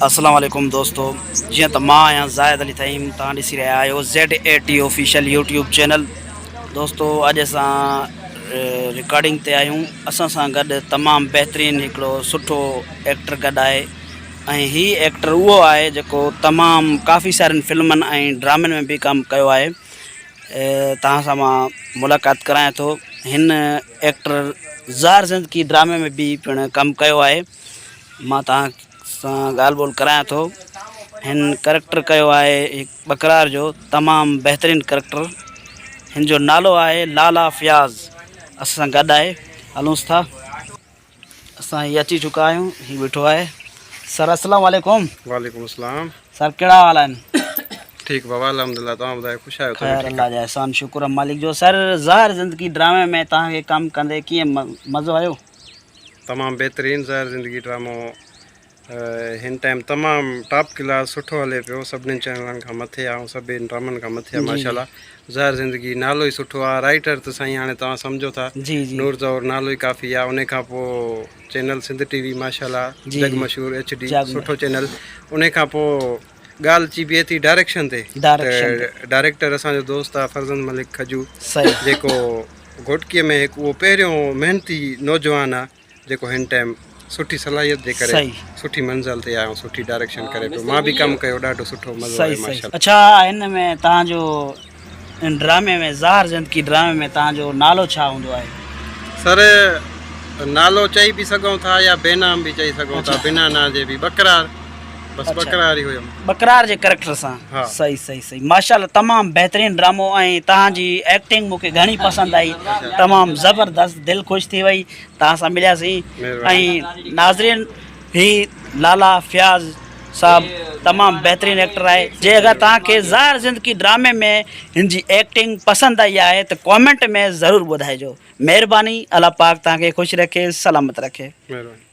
السلام عليڪم دوستو جيئن ته مان آهيان زاهد علي ٿهيم توهان ڏسي رهيا آهيو Z A T official YouTube channel دوستو اڄ اسان رڪارڊنگ تي آهيون اسان سان گڏ تمام بهترين هڪڙو سٺو ايڪٽر گڏ آهي ۽ هي ايڪٽر اهو آهي جيڪو تمام ڪافي سارين فلمن ۽ ڊرامن ۾ به ڪم ڪيو آهي توهان سان مان ملاقات ڪرايان ٿو هن ايڪٽر زهر زندگي ڊرامي ۾ به پڻ ڪم ڪيو آهي مان توهان سان ڳالهه ٻولهه ڪرايان ٿو هن ڪريڪٽر ڪيو آهي هڪ ٻڪرار جو تمام بهترين ڪريڪٽر هن جو نالو آهي لالا فياض اسان سان گڏ آهي هلونس ٿا اسان هي اچي چڪا آهيون هي ويٺو آهي سر السلام عليڪم وعليڪم السلام سر ڪهڙا حال آهن ٺيڪ بابا الحمدلله توهان ٻڌايو خوش آهيو خير الله جا احسان شڪر مالڪ جو سر ظاهر زندگي ڊرامي ۾ توهان کي ڪم ڪندي ڪيئن مزو آيو تمام بهترين زهر زندگي ڊرامو هن ٽائيم تمام ٽاپ ڪلاس سٺو هلي پيو سڀني چينلن کان مٿي آ ۽ سڀني ڊرامن کان مٿي آ ماشاءالله زهر زندگي نالو ئي سٺو آ رائيٽر ته سائين هاڻي توهان سمجهو ٿا نور زهور نالو ئي ڪافي آ انهي کان پو چينل سنڌ ٽي وي ماشاءالله جڳ مشهور ايڇ ڊي سٺو چينل انهي کان پو ڳالهه اچي بيهي ٿي ڊائريڪشن تي ته ڊائريڪٽر اسان جو دوست آ فرزند ملڪ کجو جيڪو گهوٽڪي ۾ هڪ اهو پهريون محنتي نوجوان آ جيڪو هن ٽائيم سٺي صلاحيت جي ڪري سٺي منزل تي آيو سٺي ڊائريڪشن ڪري پيو مان به ڪم ڪيو ڏاڍو سٺو مزو آيو ماشاءالله. اڇا هن ۾ توهان جو ان ڊرامي ۾ زهر زندگي ڊرامي ۾ توهان جو نالو ڇا هوندو آهي؟ سر نالو چئي به سگهون ٿا يا بي نام به چئي سگهون ٿا بنا نان جي به ٻڪرار بس ٻڪرار ئي هيم. ٻڪرار جي ڪريڪٽر سان صحيح صحيح صحيح ماشاءالله تمام بهترين ڊرامو ۽ توهان جي ايڪٽنگ مون کي گهڻي پسند آئي تمام زبردست دل خوش ٿي وئي توهان سان ملياسين ۽ ناظرين هي لالا فياض صاحب تمام بهترين ايڪٽر آهي جي اگر توهان کي زهر زندگي ڊرامي ۾ هن جي ايڪٽنگ پسند آئي آهي ته ڪامينٽ ۾ ضرور ٻڌائجو مهرباني الله پاڪ توهان کي خوش رکي سلامت رکي. مهرباني.